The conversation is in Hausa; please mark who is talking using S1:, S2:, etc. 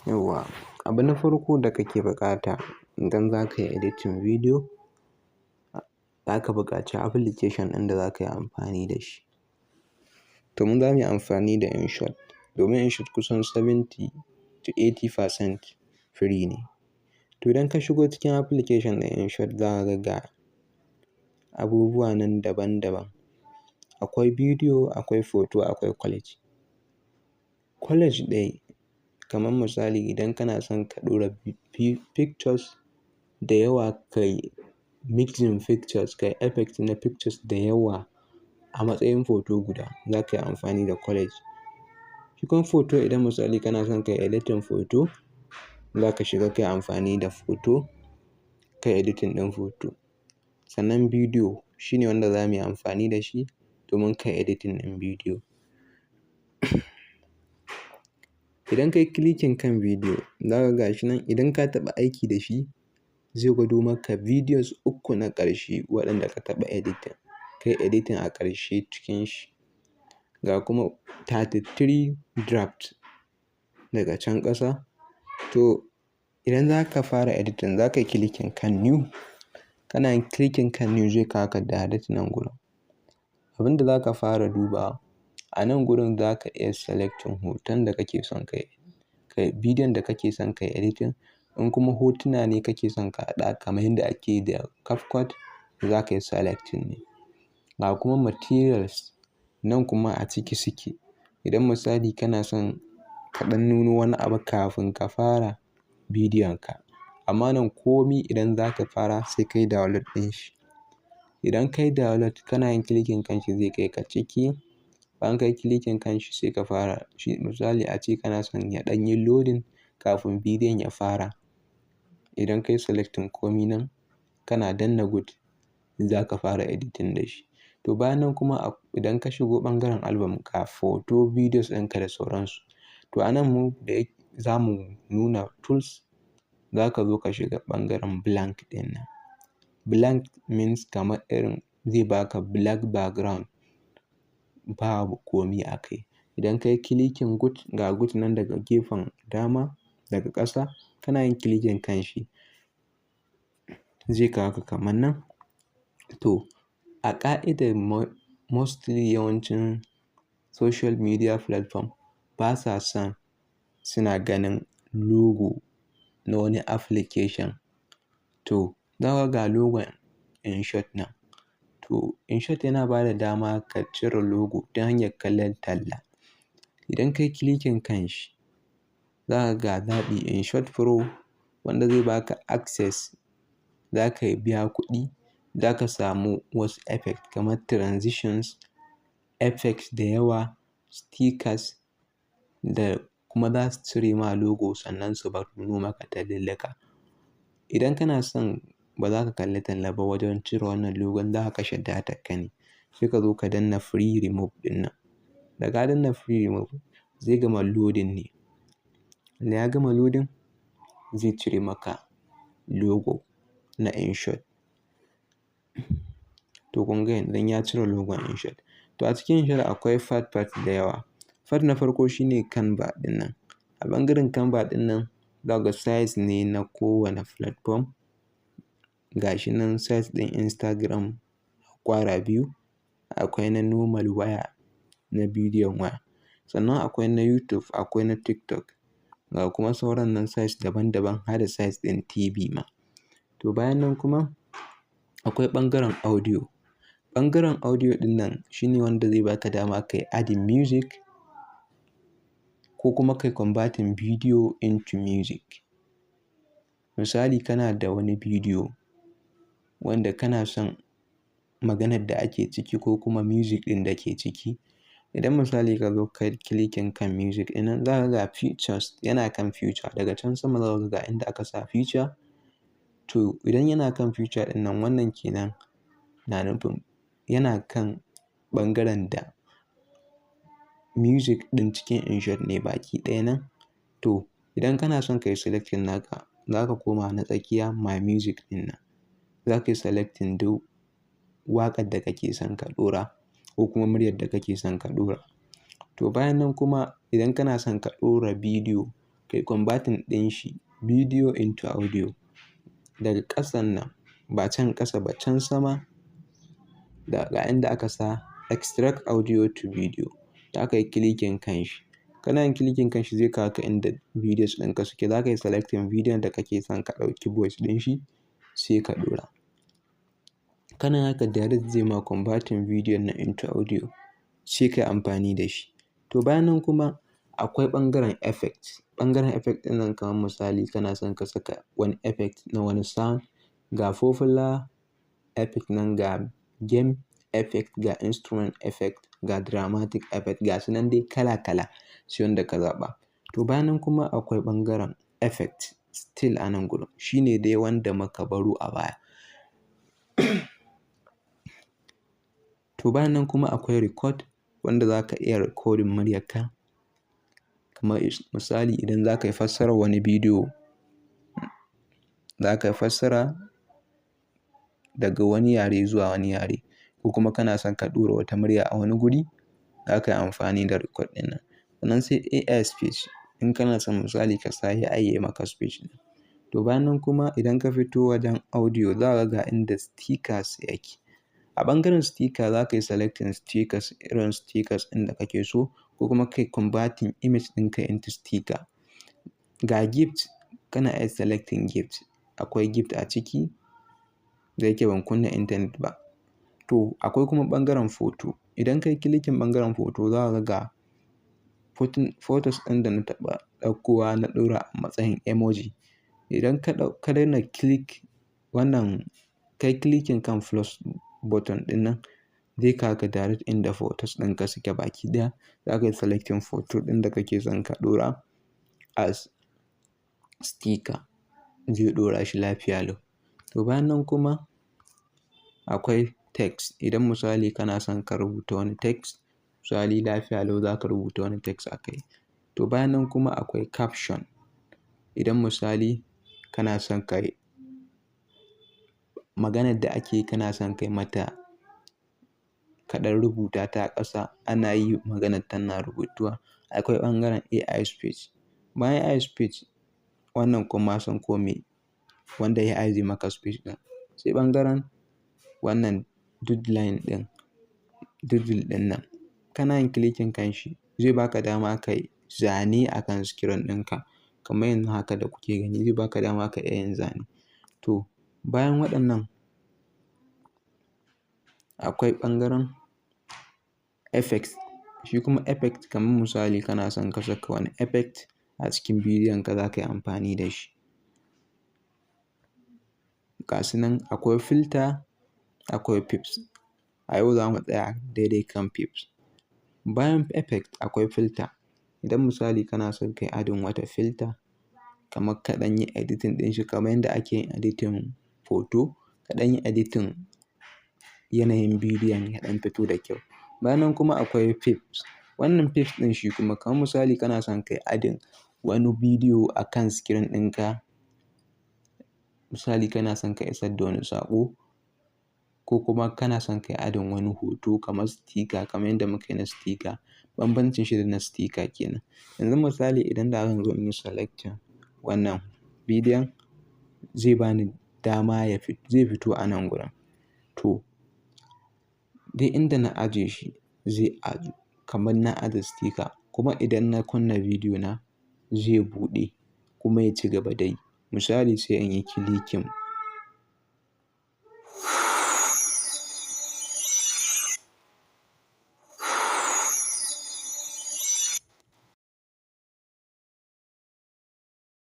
S1: Yauwa, abu na farko da kake buƙata idan za ka yi editing video, za ka buƙaci application ɗin da za ka yi amfani da shi. To mun za mu yi amfani da InShot, domin InShot kusan 70 to 80% free ne. To idan ka shigo cikin application ɗin InShot, za ka ga abubuwa nan daban daban. Akwai bidiyo, akwai photo, akwai collage. Collage dai kamar misali, idan kana son ka ɗora pictures da yawa, ka yi mixing pictures, ka yi effect na pictures da yawa a matsayin photo guda, za ka yi amfani da collage. Shi kuma photo, idan misali kana son ka yi editing photo, za ka shiga ka yi amfani da photo, ka yi editing ɗin photo. Sannan bidiyo shine wanda za mu yi amfani da shi domin ka yi editing ɗin bidiyo. Idan ka yi clicking kan bidiyo, za ka ga shi nan. Idan ka taɓa aiki da shi, zai gwado maka videos uku na ƙarshe waɗanda ka taɓa editing, ka yi editing a ƙarshe cikin shi. Ga kuma 33 draft daga can ƙasa. To idan za ka fara editing, za ka yi clicking kan new. Kana yin clicking kan new, zai kawo ka direct nan gurin. Abin da za ka fara dubawa a nan gurin, za ka iya selecting hoton da kake son ka yi, bidiyon da kake son ka yi editing. In kuma hotuna ne kake son ka haɗa kamar yadda ake yi da CapCut, za ka yi selecting ne. Ga kuma materials nan kuma a ciki suke. Idan misali kana son ka ɗan nuno wani abu kafin ka fara bidiyon ka. Amma nan komi idan za ka fara, sai ka yi download ɗin shi. Idan ka yi download, kana yin clicking kan shi, zai kai ka ciki. Bayan ka yi clicking kan shi, sai ka fara shi. Misali ace kana son ya ɗan yi loading kafin bidiyon ya fara. Idan ka yi selecting komi nan, kana danna good, za ka fara editing da shi. To bayan nan kuma, idan ka shigo ɓangaren album, ga photo, videos ɗinka da sauransu. To a nan mu da za mu nuna tools, za ka zo ka shiga ɓangaren blank ɗin nan. Blank means kamar irin zai baka black background, babu komi a kai. Idan ka yi clicking good, ga good nan daga gefen dama daga ƙasa, kana yin clicking kan shi, zai kawo ka kamar nan. To a ƙa'idar mostly yawancin social media platform basa son suna ganin logo na wani application. To za ka ga logon InShot nan. To InShot yana ba da dama ka cire logo ta hanyar kallon talla. Idan ka yi clicking kan shi, za ka ga zaɓi InShot Pro, wanda zai baka access. Za ka biya kuɗi, za ka samu wasu effect kamar transitions, effects da yawa, stickers, da kuma za su cire ma logo sannan su bar nuno maka tallallika. Idan kana son ba za ka kalli talla ba wajen cire wannan logon, za ka kashe data ka ne. Sai ka zo ka danna free remove ɗin nan. Da ka danna free remove, zai gama loading ne. Da ya gama loading, zai cire maka logo na InShot. To kun ga yanzu ya cire logon InShot. To a cikin InShot akwai part part da yawa. Part na farko shine Canva ɗin nan. A ɓangaren Canva ɗin nan, za ka ga size ne na kowane platform. Ga shi nan size ɗin Instagram ƙwara biyu. Akwai na normal waya, na bidiyon waya. Sannan akwai na YouTube, akwai na TikTok. Ga kuma sauran nan size daban daban, har da size ɗin TV ma. To bayan nan kuma akwai ɓangaren audio. Ɓangaren audio ɗin nan shine wanda zai baka dama ka yi adding music ko kuma ka yi converting video into music. Misali, kana da wani bidiyo wanda kana son maganar da ake ciki ko kuma music ɗin da ke ciki. Idan misali ka zo ka yi clicking kan music ɗin nan, za ka ga features, yana kan feature. Daga can sama za ka ga inda aka sa feature. To idan yana kan feature ɗin nan, wannan ke nan na nufin yana kan ɓangaren da music ɗin cikin InShot ne baki ɗaya nan. To idan kana son ka yi selecting naka, za ka koma na tsakiya, my music ɗin nan. Za ka yi selecting duk waƙar da kake son ka ɗora ko kuma muryar da kake son ka ɗora. To bayan nan kuma, idan kana son ka ɗora bidiyo, ka Ka yi converting ɗin shi video into audio. Daga ƙasan nan, ba can ƙasa ba, can sama da ga inda aka sa "Extract audio to video". Za ka yi clicking kan shi. Kana yin clicking kan shi, zai kawo ka inda videos ɗinka suke. Za ka yi selecting bidiyon da kake son ka ɗauki voice ɗin shi, sai ka ɗora. Kana haka, direct zai ma converting bidiyon nan into audio, sai ka yi amfani da shi. To, bayan nan kuma akwai ɓangaren effect. Ɓangaren effect ɗin nan, kamar misali kana son ka saka wani effect na wani sound, ga popular effect nan, ga game effect, ga instrument effect, ga dramatic effect, ga su nan dai kala kala, sai wanda ka zaɓa. To, bayan nan kuma akwai ɓangaren effect still a nan gurin. Shi ne dai wanda muka baro a baya. To, bayan nan kuma akwai record, wanda za ka iya recording muryarka. Kamar misali idan za ka yi fassarar wani bidiyo, za ka yi fassara daga wani yare zuwa wani yare, ko kuma kana son ka ɗora wata murya a wani guri, za ka yi amfani da record ɗin nan. Sannan sai AI speech, in kana son misali ka sa AI ya yi maka speech ɗin. To, bayan nan kuma idan ka fito wajen audio, za ka ga inda stickers yake. A ɓangaren sticker, za ka yi selecting stickers, irin stickers ɗin da kake so, ko kuma ka yi converting image ɗinka into sticker. Ga gift, kana iya selecting gift. Akwai gift a ciki, da yake ban kunna internet ba. To, akwai kuma ɓangaren photo. Idan ka yi clicking ɓangaren photo, za ka ga photos ɗin da na taɓa ɗaukowa na ɗora a matsayin emoji. Idan ka ɗau, ka daina click wannan, ka yi clicking kan plus button ɗin nan, zai kawo ka direct inda photos ɗinka suke baki ɗaya. Za ka yi selecting photo ɗin da kake son ka ɗora as sticker, zai ɗora shi lafiya lau. To, bayan nan kuma akwai text. Idan misali kana son ka rubuta wani text, misali, lafiya lau za ka rubuta wani text a kai. To, bayan nan kuma akwai caption. Idan misali kana son ka yi maganar da ake yi, kana son kai mata kaɗan rubuta ta a ƙasa, ana yi maganar tana rubutuwa. Akwai ɓangaren AI speech. Bayan AI speech, wannan kuma san kome wanda AI zai maka speech ɗin. Sai ɓangaren wannan doodling ɗin, doodle ɗin nan. Kana yin clicking kan shi, zai baka dama ka yi zane a kan screen ɗinka. Kamar yanzu haka da kuke gani, zai baka dama ka iya yin zane. To, bayan waɗannan akwai ɓangaren effects. Shi kuma effect, kamar misali kana son ka saka wani effect a cikin bidiyon ka, za ka yi amfani da shi. Ga su nan, akwai filter, akwai pips. A yau za mu tsaya daidai kan pips. Bayan effect akwai filter. Idan misali kana son ka yi adding wata filter, kamar ka ɗan yi editing ɗin shi kamar yadda ake yin editing photo, ka ɗan yi editing yanayin bidiyon ya ɗan fito da kyau. Bayan nan kuma akwai pips. Wannan pips ɗin shi kuma, kamar misali kana son ka yi adding wani bidiyo a kan screen ɗinka. Misali kana son ka isar da wani saƙo, ko kuma kana son ka yi adding wani hoto kamar sticker, kamar yadda muka yi na sticker. Bambancin shi da na sticker kenan. Yanzu misali idan da zan zo in yi selecting wannan bidiyon, zai bani dama ya zai fito a nan gurin. To, duk inda na ajiye shi zai aju kamar na aje sticker, kuma idan na kunna bidiyo na, zai buɗe kuma ya ci gaba da yi. Misali, sai in yi clicking